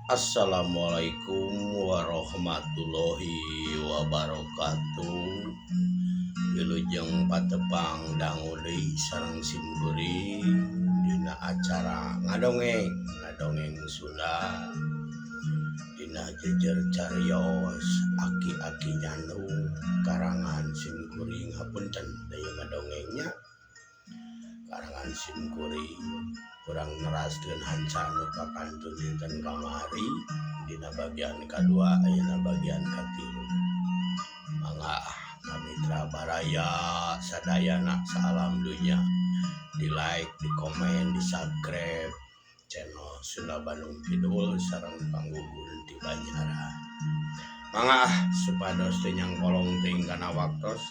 Assalamualaikum warahmatullahi wabarakatuh. Wilujeng patepang dangu deui sareng simkuring dina acara ngadongeng, ngadongeng Sunda dina jejer carios aki-aki nyandung karangan simkuring hapunten deui ngadongengnya karangan simkuring kurang neraskeun hanca nu kakantun dinten kamari dina bagian kadua ayeuna bagian katilu. Mangga ka mitra baraya sadayana saalam dunya di like, di komen, di subscribe channel Sunda Bandung Kidul sareng panggugun ti Banjaran. Mangga ah supados teu nyangkolong teuing kana waktos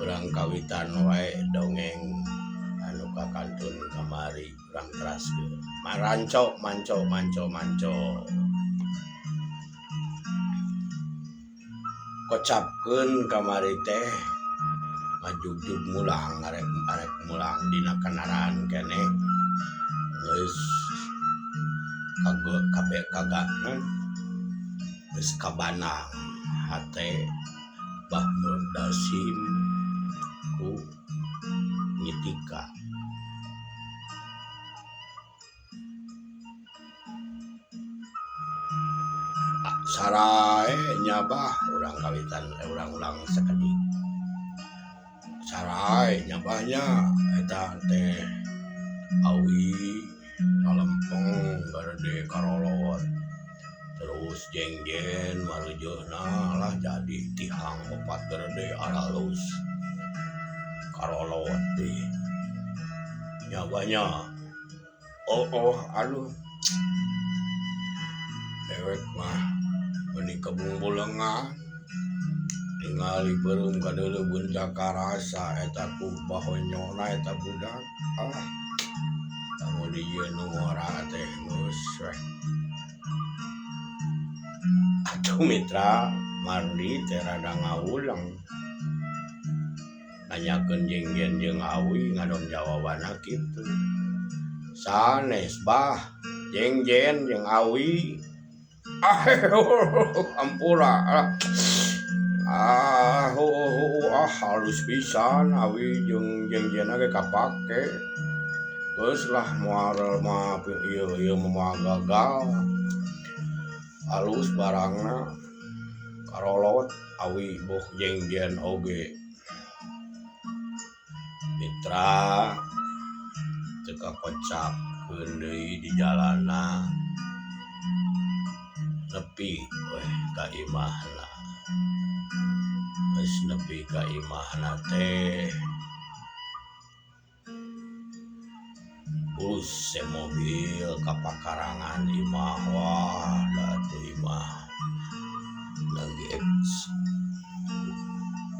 urang kawitan wae dongeng anu kakantun kamari urang teraskeun. Maranco manco manco manco. Kocapkeun kamari teh ngajugjug mulang arek arek mulang dina kendaraan keneh geus kago kabe kaga naon geus kabanang hate Bah Murdasim ku Nyitika. Sarae nya bah urang kawitan urang ulang sakedik sarae nya bah nya eta teh awi kalempeng garede karolot terus jengjen mareujeuhna lah jadi tihang opat garede aralus karolot teh nya bah nya oh oh aduh dewek mah meuni kabungbulengan ningali beureum kadeuleu beunta karasa eta ku bahonyona eta budak ah lamun dijieun nu ngora teh geus weh atuh mitra Mardi teh rada ngawulang nanyakeun jengjen jeung awi ngadon jawabanna kitu sanes bah jengjen jeung awi ah ampura ah ah halus pisan awi jeung jengjen ge kapake geus lah moal mah ieu ieu mah gagal halus barangna karolot awi boh jengjen oge mitra teu kakocapkeun deui di jalanna nepi weh ka imahna geus nepi ka imahna teh bus mobil ka pakarangan imah wah da atuh imah lagi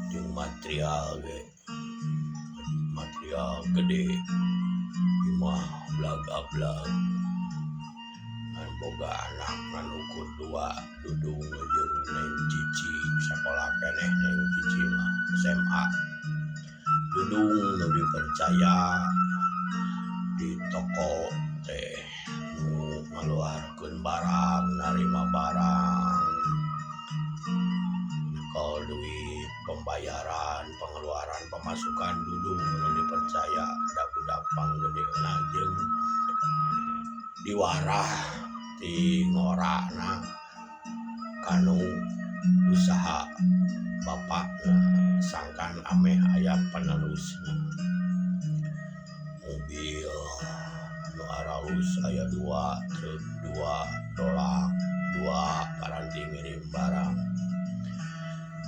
jeung material ge material gede imah blag-ablag ngan boga anak ngan ukur dua Dudung jeung Neng Cici sakola keneh Neng Cici mah SMA Dudung nu dipercaya di toko teh nu ngaluarkeun barang narima barang nyekel duit pembayaran pengeluaran pemasukan Dudung nu dipercaya da budak panggedena jeung diwarah ti ngorana kanu usaha bapakna sangkan ameh aya penerusna mobil nu aralus aya dua truk dua dolak dua paranti ngirim barang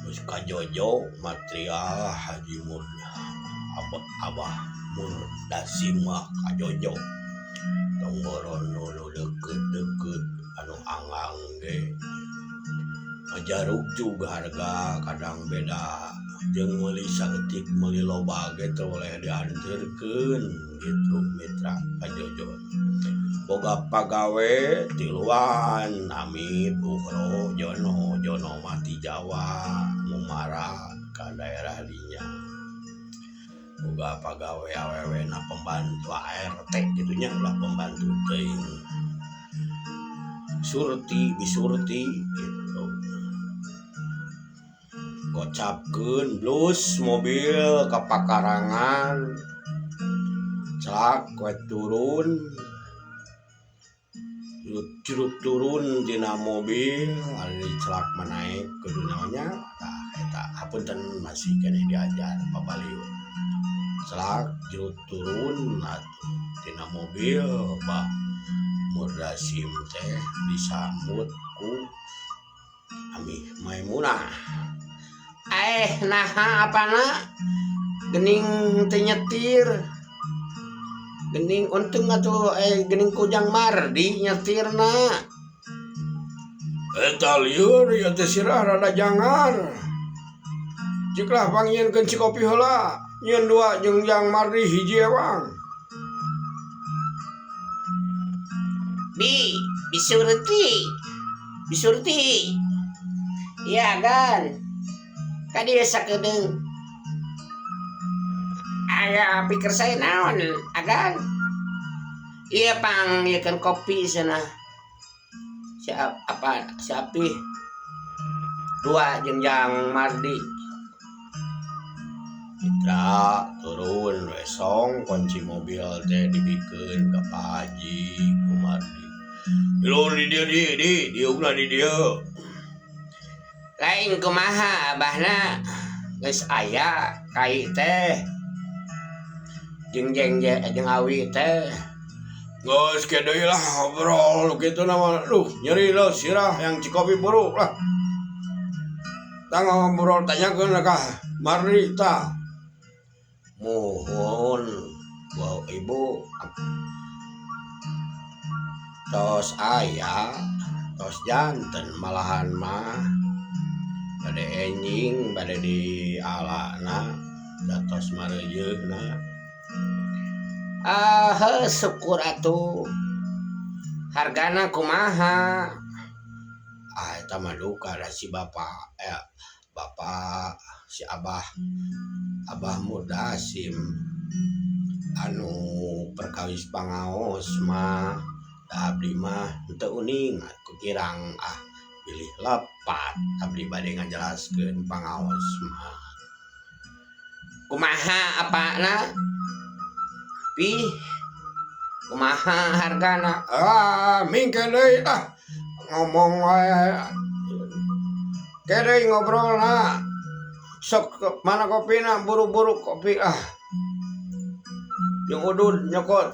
geus kajojo material Haji Mur Abah Abah Murdasim mah kajojo tonggoron nu deukeut-deukeut anu anggang ge ngajarug juga harga kadang beda jeung meuli saeutik meuli loba ge teu boleh dianterkeun gitu mitra kajojo boga pagawe tiluan Amit Uhro Jono Jono mah ti Jawa mumara ka daerah dinya. Boga pagawe awewe na pembantu ART kitu nya ulah pembantu teuing. Surti bisurti gitu. Gocapkeun blus mobil ka pakarangan celak we turun. Curug turun tina mobil ari celak mah naek kudu naon nya tah eta hapunten masih keneh diajar pabaliut. Celak jurug turun atuh tina mobil bah Murdasim teh disambut ku Amih Maimunah. Aeh naha apana gening teu nyetir gening untung atuh gening kujang mardi nyetirna. Eta lieur ieu teh sirah rada jangar. Cik lah pangnyieunkeun si kopi heula nyieun dua jeung jang mardi hiji ewang. Bi, bisurti. Bisurti. Iya gan. Ka dieu sakedeung. Aya pikir saya naon agan. Iya pang ieu kopi cenah. Si apa si Apih. Dua jeung jang Mardi. Mitra turun we song kunci mobil teh dibikeun ka Pak Haji ku Mardi. Ilur di dieu di di diukna di dieu. Lain kumaha abahna geus aya kai teh jeung jeng jeung awi teh. Geus ke deui lah ngobrol nu kitu na mah duh nyeri leuh sirah yang cikopi buruk lah. Tah ngobrol tanyakeun ka Mardi tah. Muhun bau ibu tos aya tos janten malahan mah bade enjing bade di alana da tos mareujeuna. Ah heuh syukur atuh hargana kumaha. Ah eta mah duka da si bapa bapa si abah abah Murdasim anu perkawis pangaos mah da abdi mah henteu uning kukirang ah bilih lepat abdi bade ngajelaskeun pangaos mah. Kumaha apana? Pi kumaha hargana? Ah mingkeun deui ah ngomong wae ke deui ngobrolna sok mana kopina buru-buru kopi ah jeung udud nyokot.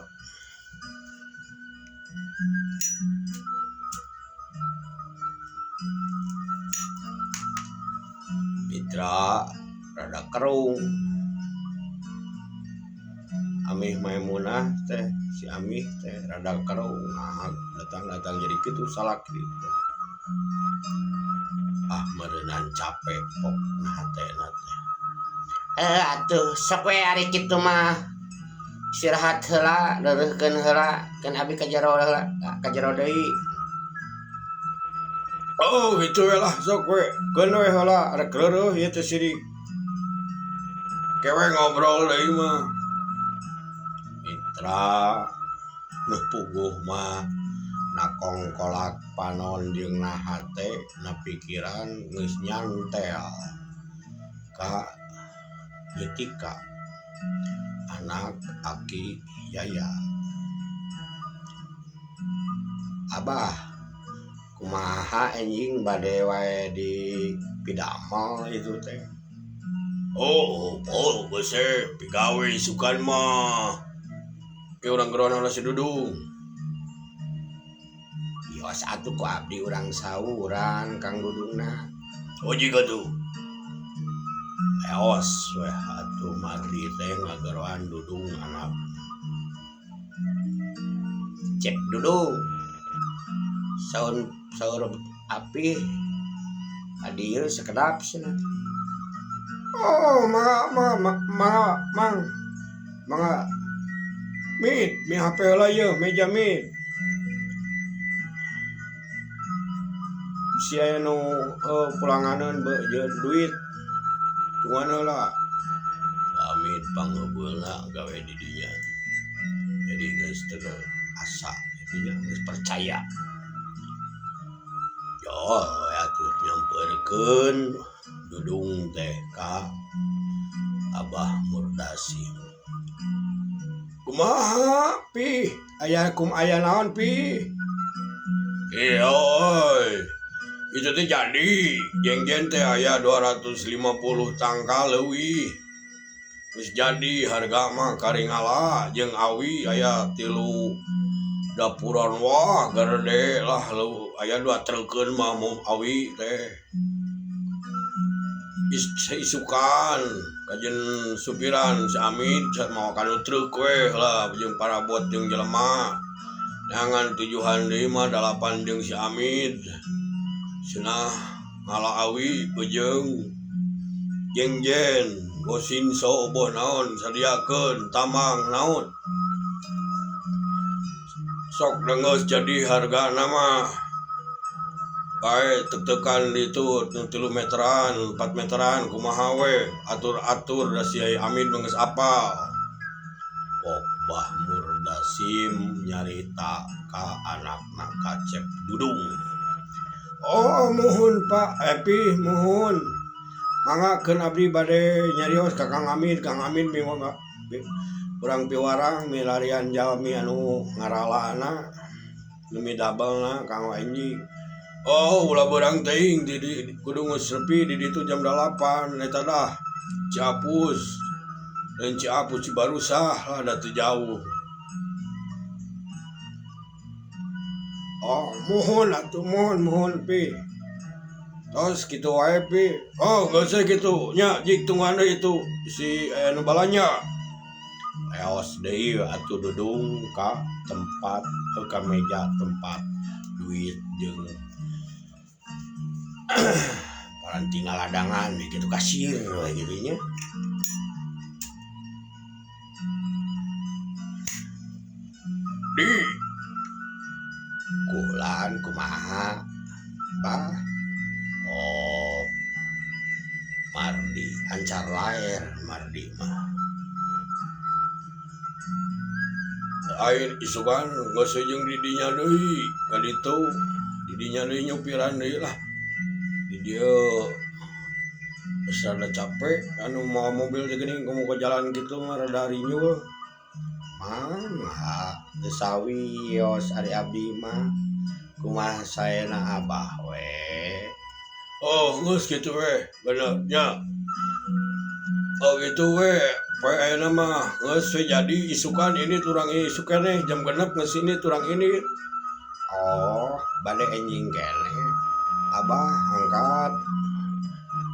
Mitra rada kerung Amih Maimunah teh si Amih teh rada kerung nah datang-datang jadi kitu salaki teh. Ah meureunan capek pok na hatena teh. Atuh sok we ari kitu mah istirahat heula leureuhkeun heula keun abi ka jero heula ka jero deui. Oh kitu we lah sok we keun we heula rek reureuh ieu teh sirik. Kewe ngobrol deui mah. Mitra nu puguh mah na kongkolak panon jeung na hate na pikiran geus nyantel ka Yetika anak aki Yaya. Abah kumaha enjing bade wae di pidamel itu teh. Oh, oh geus pigawe sukan mah. Ke urang gerono lah si Dudung. Ios atuh ku abdi urang sauran Kang Dudungna. Oh jiga tuh. Eos weh atuh Mardi teh ngageroan Dudung anak. Cek Dudung. Saun saur api adieu sekedap cenah. Oh, mangga mangga mangga mang. Mangga. Mit, mi HP heula ieu meja mit. Si aya nu pulanganeun beujeun duit. Tungguan heula. Amit Pangeubeulna gawe di dinya. Jadi geus teu asa kitu nya geus percaya. Jol we atuh nyampeurkeun Dudung teh ka Abah Murdasim. Kumaha pi aya kum aya naon pi? Iya euy. Itu teh jadi jengjen teh aya 250 tangkal leuwih. Geus jadi harga mah karingala jeung awi aya 3 dapuran wah gede lah aya 2 treukeun mah awi teh. Isukan kajen supiran si Amit mawa kanu truk weh lah jeung parabot jeung jelema. Jangan 7 deui mah 8 jeung si Amit. Cenah ngala awi jeung jengjen gosin so boh naon sadiakeun tamang naon. Sok dengeus jadi hargana mah. Bae tek-tekan ditu 3 meteran, 4 meteran kumaha we atur-atur da si Amit mah geus apal. Pok Bah Murdasim nyarita ka anakna Kacep Dudung. Oh muhun Pak Epi muhun. Manggakeun abdi bade nyarios ka Kang Amit, Kang Amit urang piwarang milarian jalmi anu ngaralana nu midabelna Kang Enji. Oh ulah beurang teuing di kudu geus sepi di ditu jam 8 eta dah Ciapus. Dan Ciapus Cibarusah lah da teu jauh. Oh muhun atuh muhun muhun pi. Tos kitu wae pi. Oh geus we kitu nya jik tungguan deui itu si anu balanja. Leos deui atuh Dudung ka tempat ka meja tempat duit jeung paranti ngaladangan kitu kasir we kitu nya. Di kulan kumaha bah oh Mardi ancar laer Mardi mah. Air isukan geus jeung di dinya deui ka ditu di dinya deui nyupiran deui lah. Di dieu geus rada capek anu mawa mobil teh geuning komo ka jalan kitu mah rada rinyul. Mangga teu sawios ari abdi mah kumaha saena abah we. Oh geus kitu we bener nya. Oh gitu we poe ayeuna mah geus we jadi isukan ini turang isuk keneh jam 6 geus ini turang ini. Oh bade enjing keneh abah angkat.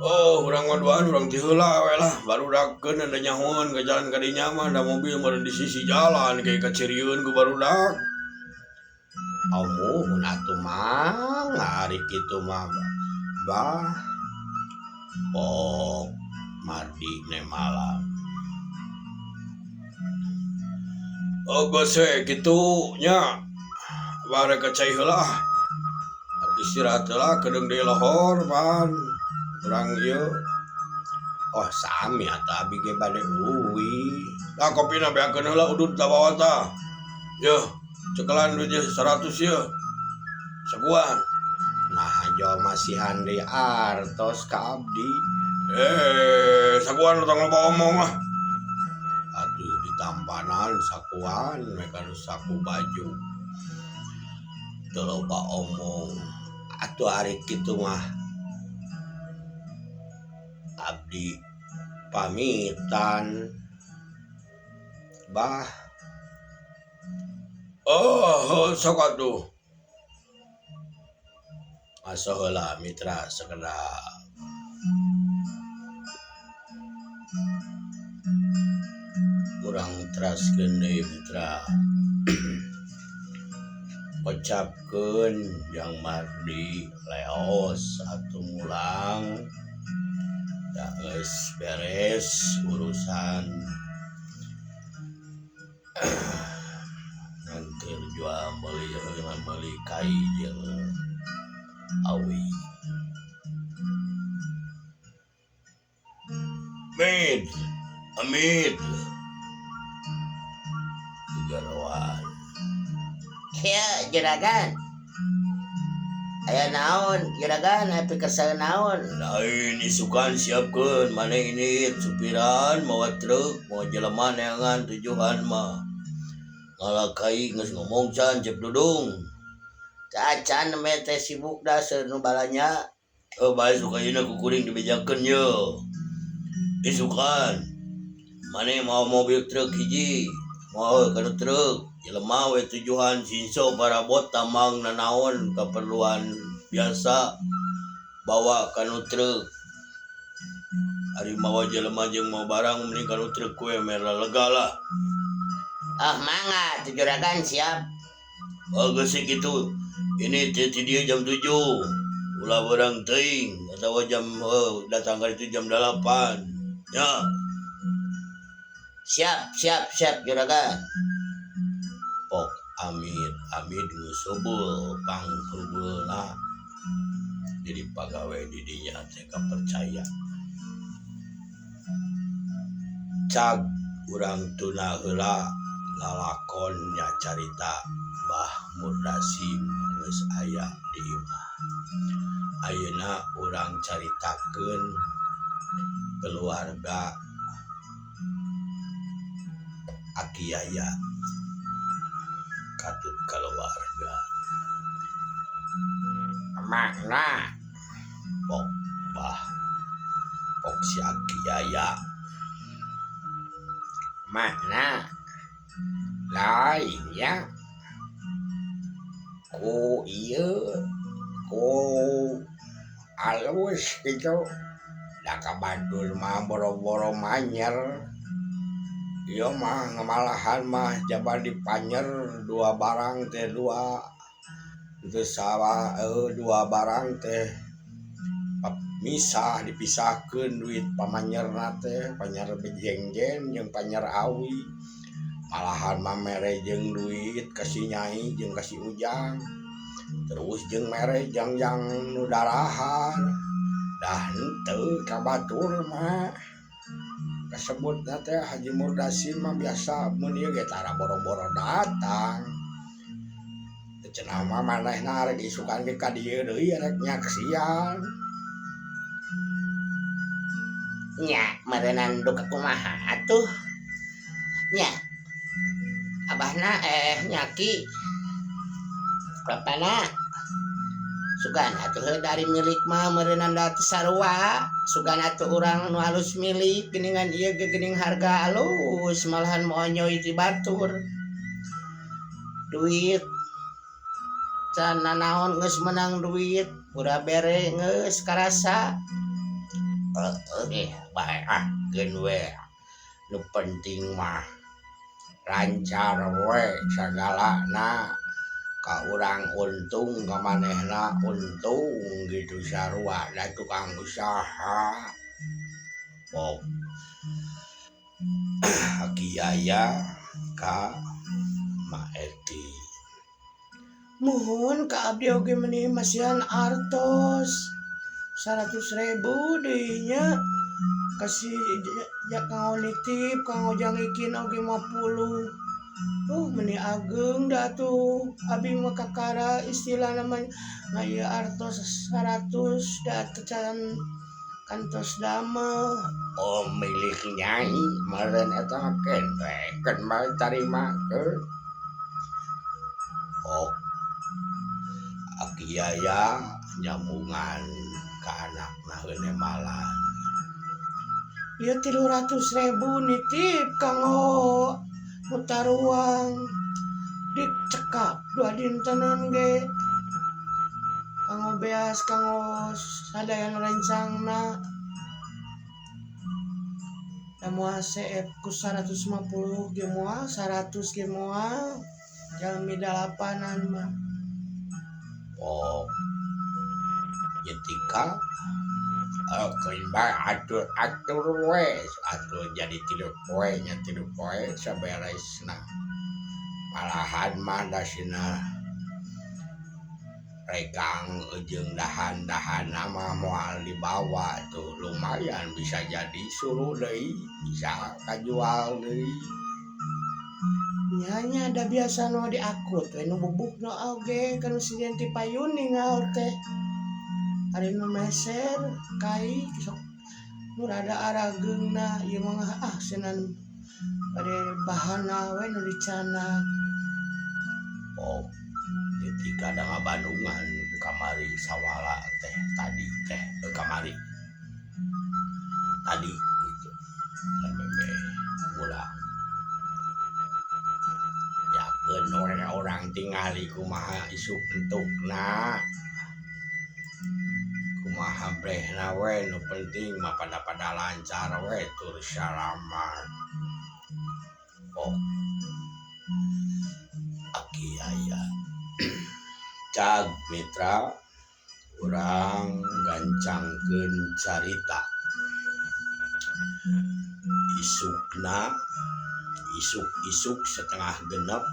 Oh urang mah duaan urang ti heula we lah barudak-keun da nyahoeun ka jalan ka dinya mah da mobil mah di sisi jalan kayak kacirieun ku barudak. Oh muhun atuh mah ari kitu mah bah. Pok Mardi ne malam. Oh geus we kitu nya bare ka cai heula ah. Istirahat heula kedeung deui lohor pan. Urang ieu. Oh sami atuh abi ge bade uwi. Tah kopina beakeun heula udud ka bawah tah. Yeuh, cekelan duit ieu 100 ieu. Saguan. Nah jol masihan deui artos ka abdi. Saguan tong loba omong ah. Atuh ditampanan sakuan we kana saku baju. Teu loba omong. Atuh ari kitu mah abdi pamitan. Bah. Oh, sok atuh. Asa heula mitra sakedap. Urang teraskeun deui mitra. Kocapkeun Jang Mardi leos atuh mulang. Da geus beres urusan nganteur jual meuli meuli kai jeung awi. Mid, Amit. Garawan. Ya, juragan. Aya naon, juragan, aya pikersa naon. Lain isukan siapkeun maneh ini supiran mawa truk, mawa jelema neangan tujuan mah. Ngalakai geus ngomong can Cep Dudung. Acan me teh sibuk da seueur nu balanja. Oh, bae suka ayeuna ku kuring dibejakeun ye. Isukan. Maneh mawa mobil truk hiji, mawa kana truk, jelema we tujuan sinso parabot tambang nanaon keperluan biasa bawa kanu truk. Ari mawa jelema jeung mawa barang mending kanu truk we mere lega lah. Ah mangga tuh juragan siap. Oh geus kitu. Ini teh ti dieu jam 7. Ulah beurang teuing atawa jam datang ka ditu jam 8. Ya. Siap, siap, siap juragan. Pok Amit, Amit ngusubul pangkrubulna. Jadi pagawe di dinya teh kapercaya. Cag urang tuna heula lalakon nya carita Bah Murdasim geus aya di imah. Ayeuna urang caritakeun keluarga Aki Yaya katut keluarga. Makna pok bah pok si Aki Yaya makna lainnya ku ieu ku alus gitu da ka batur mah boro-boro manyer ieu mah ngamalahan mah jaba dipanyer dua barang teh dua teu salah dua barang teh misah dipisahkeun duit pamanyerna teh panyer bejengjen jeung panyer awi malahan mah mere jeung duit ka si Nyai jeung ka si Ujang terus jeung mere jangjang nu darahan dah henteu ka batur mah kasebutna teh Haji Murdasim mah biasa mun ieu ge tara boro-boro datang cenah mah manehna rek isukan ge ka dieu deui rek nyaksian nya meureunan duka kumaha atuh nya abahna nyaki bapana sugan atuh dari milik mah meureunan da teu sarua sugan atuh urang nu alus milik geuningan ieu ge geuning harga alus malahan moonyoy ti batur duit can nanaon geus menang duit pura bere geus karasa bae ah keun we nu penting mah lancar we sagalana ka urang untung ka manehna untung gitu sarua da tukang usaha pok Aki Yaya ka Ma Eti muhun ka abdi oge meuni masihan artos 100.000 deui nya kasih ya kanggo nitip kanggo Ujang Ikin oge 50 meuni ageng da atuh abi mah kakara istilahna mah ngaya artos 100 da teu can kantos damel oh milik Nyai meureun eta keneh keun bae tarimakeun oh Aki Yaya nyambungan ka anakna heune malan ieu 300.000 nitip kanggo mutaruang dicekap dua dintenan ge kanggo beas kanggo sadayana rencangna da moal seep ku 150 ge moal 100 ge moal jalmi dalapanan mah oh nyetika keun bae atur-atur we atur jadi 3 poe nya 3 poe saberesna malahan mah da sina Regang jeung dahan-dahanna mah moal dibawa tuh lumayan bisa jadi suluh deui bisa kajual deui. Nya nya da biasa nu diakut we nu bubukna oge kan sieun ti payun ninggal teh. Ari nu meser kai sok nu rada arageungna ieu mah ah cenah bade bahanna we nu dicanak. Oh, ketika ada ngabandungan kamari sawala teh tadi teh kamari tadi gitu sampai pulang yakeun orang tingali kumaha isuk bentukna kumaha brehna we nu penting mah pada lancar we tur salamat. Oh, aki aya cag mitra urang gancangkeun carita isukna isuk-isuk setengah genep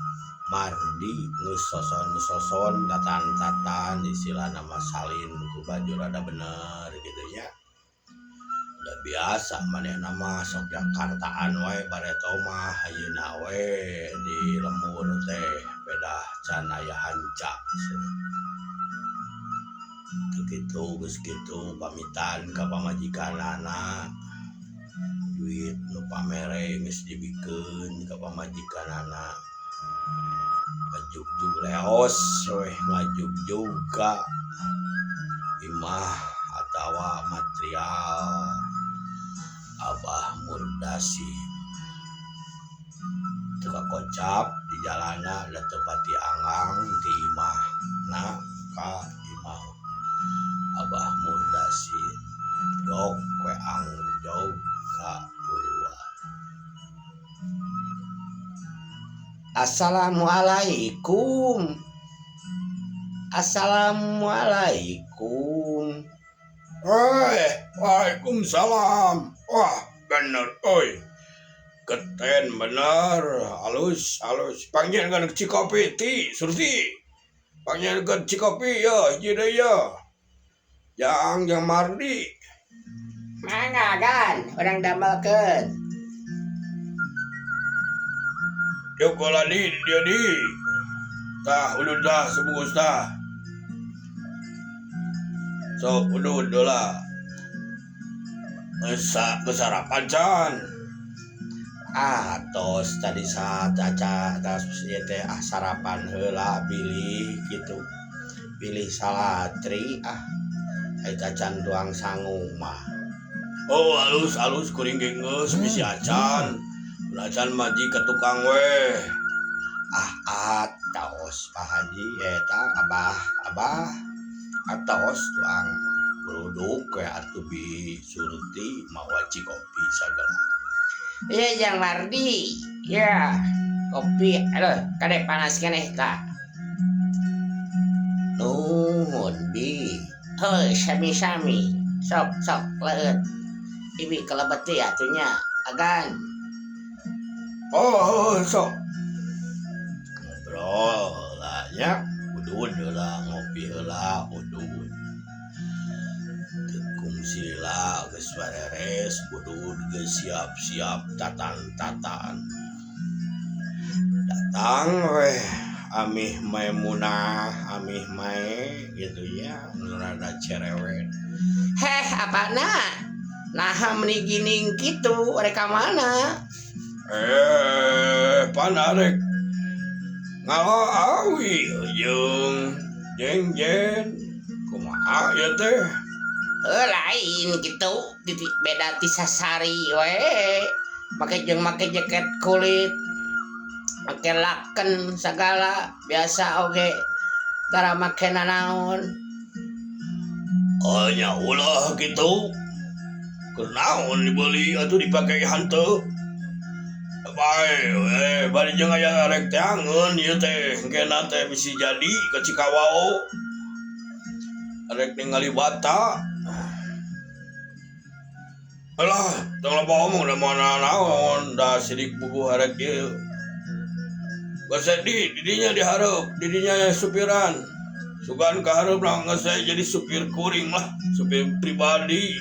Mardi geus soson-soson tatan-tatan istilahna mah salin ku baju rada bener gitu nya. Udah biasa manehna mah sok Jakartaan wae bareto mah ayeuna we di lembur teh pedah can aya hanca cenah. Teu kitu geus kitu pamitan ka pamajikanana duit nu pamere geus dibikeun ka pamajikanana ngajugjug leos weh ngajugjug ka imah atawa material Abah Murdasi teu kakocap di jalana da teu pati anggang ti imahna ka imah Abah Murdasi jog we angjog ka puluan. Assalamualaikum. Assalamualaikum. Hei, waalaikumsalam. Wah, bener oi. Keten bener, halus halus. Panggilkan Cikopi ti, Surti. Panggilkan Cikopi ya, hiji deui ya. Jang jang Mardi. Mangga gan, urang damelkeun. Yuk lah di dia di. Tah udud tah sebungkus tah. Sok udud lah. Geus sarapan can. Ah tos tadi saat aca tas ieu teh ah sarapan heula bilih kitu. Bilih salatri ah eta can tuang sangu mah. Oh halus halus kuring ge geus bisi acan. Acan mah ji ka tukang we. Ah atos Pak Haji eta abah abah atos tuang geruduk we atuh bi Surti mawa cikopi sagala. Iya Jang Mardi. Ya, kopi aduh kade panas keneh tah. Nuhun bi. Heuh sami-sami. Sok sok leueut. Ibi kalebet teh atuh nya agan. Oh sok. Ngobrol lah nya udud heula ngopi heula udud. Teu kungsi lah geus bareres udud geus siap-siap tatan-tatan. Datang weh amih Maimunah amih mae gitu ya nu rada cerewet. Heh apana? Naha meuni gining kitu rek ka mana? Pan arek ngala awi jeung jeng-jen kumaha ieu teh? Heuh lain kitu titik beda ti sasari we. Make jeung make jaket kulit. Make laken sagala biasa oge tara make nanaon. Oh nya ulah kitu. Kunaon dibeli atuh dipake hanteu. Bae we bari jeung aya rek teangeun ieu teh engkena teh bisi jadi ka Cikawao. Rek ningali bata. Alah, tong loba omong da moal nanaon da sidik puguh arek ieu. Geus di didinya dihareup, didinya supiran. Sugan kahareup lah geus saya jadi supir kuring lah, supir pribadi.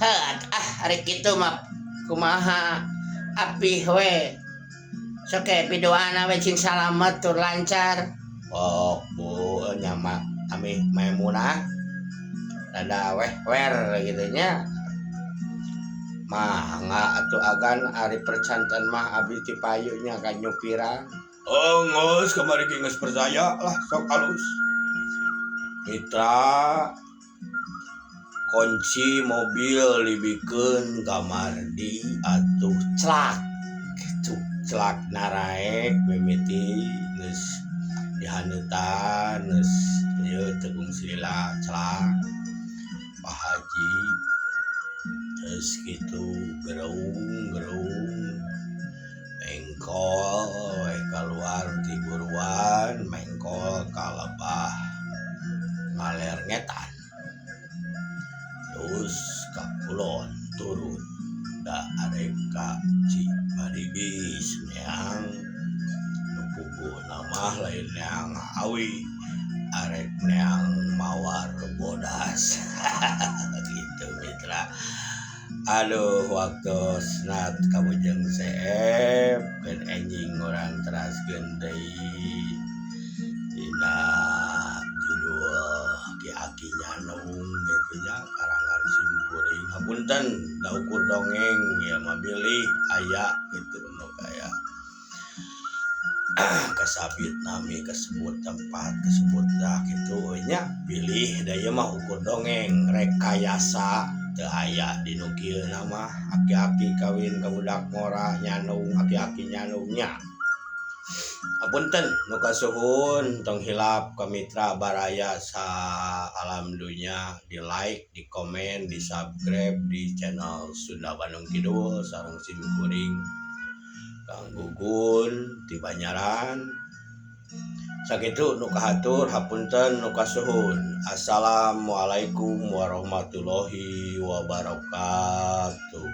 Heuh ah ari kitu mah kumaha apih we. Sok ke pidoana we cing salamet tur lancar. Oh, Bu nya mah Ami Maimunah rada weh wer gitu nya. Mangga atuh agan ari percanten mah abdi ti payunya ka nyupiran. Oh, geus kamari ge geus percaya lah sok alus. Mitra kunci mobil dibikeun ka Mardi atuh celak gitu celak naraek mimiti geus dihaneutan geus ieu teu kungsi lila celak Pak Haji geus kitu gereung gereung mengkol we kaluar ti buruan mengkol ka lebah ngaler ngetan terus ka kulon turun da arek ka Cibaribis neang nu puguhna mah lain neang awi arek neang mawar bodas gitu mitra. Aduh waktosna kabujeng seep keun enjing urang teraskeun deui dina judul Aki-aki Nyandung gitu nya karangan simkuring. Hapunten da ukur dongeng ieu mah bilih aya gitu nu kaya kasabit nami kasebut tempat kasebut dah kitu nya bilih da ieu mah ukur dongeng rekayasa teu aya di nu kieu mah aki-aki kawin ka budak ngora nyandung aki-aki nyandung nya. Hapunten nu kasuhun tong hilap ka mitra baraya sa alam dunya di like, di komen, di subscribe di channel Sunda Bandung Kidul sareng simkuring Kang Gugun di Banyaran. Sakitu nu kahatur hapunten nu kasuhun. Assalamualaikum warahmatullahi wabarakatuh.